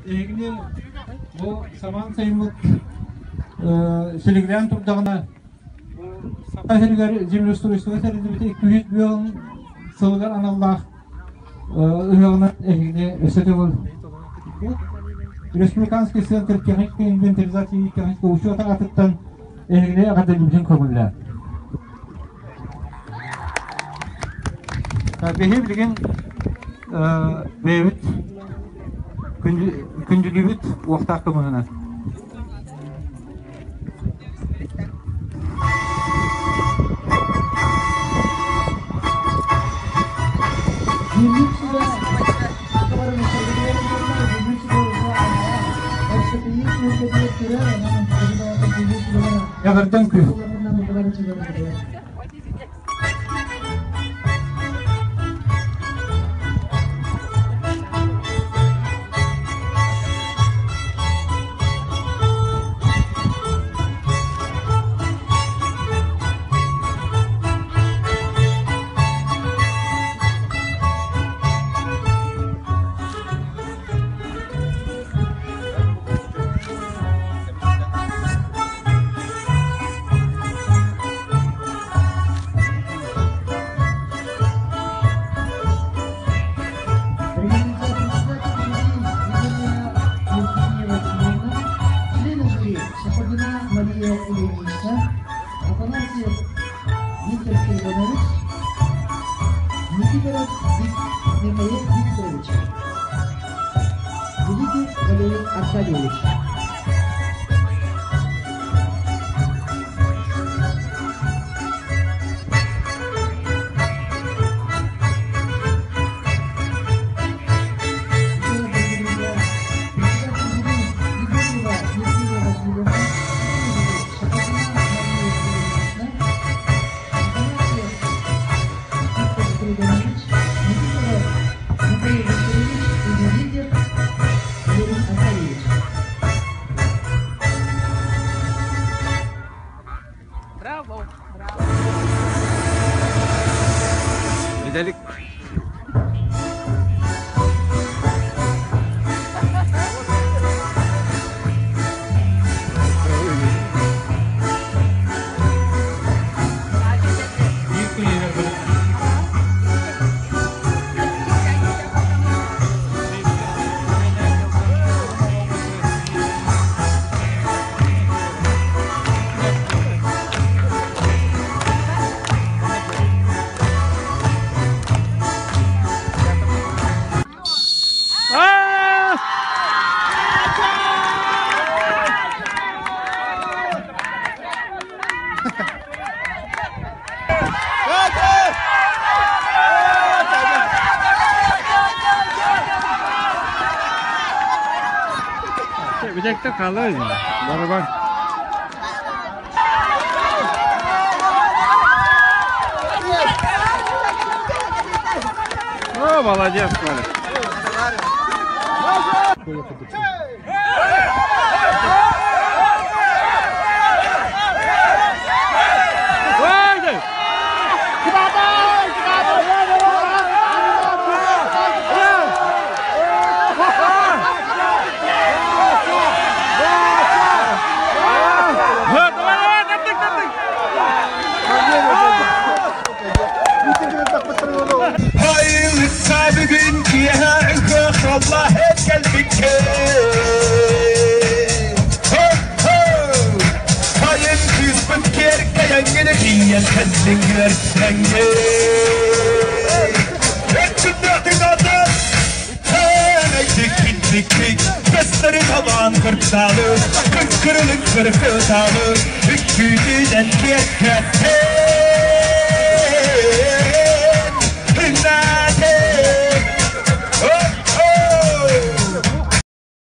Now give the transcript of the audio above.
Эһигини бу самаан сайыммыт силигилээн турдаҕына Саха сиригэр землеустройство тэриллибитэ 200 сылыгар аналлаах ыһыаҕынан эһигини өссө төгүл Республиканский центр технической инвентаризации и технического учета аатыттан эһигини эҕэрдэлиибитин көҥүллээн. Биһи билигин бэйэбит күндүлүүбүт уохтаах көмөһүнэн. Эҕэрдэн күн. Мария Ильинична, Афанасьев Виктор Семенович, Никифоров Михаил Викторович, Великий Валерий Аркадьевич. Браво! Браво! Виталик. Бүтэктэ қалай? Барабан. О, молодец, Коля. Бүгүн киэһэ الله قلبك Хайын күүспүт киэркэйэҥҥин кэллиҥҥэр Бэстэри талаан кыртаалы, кыркырылык кыркытаалы, үккүүтүнэн киэркэттэ.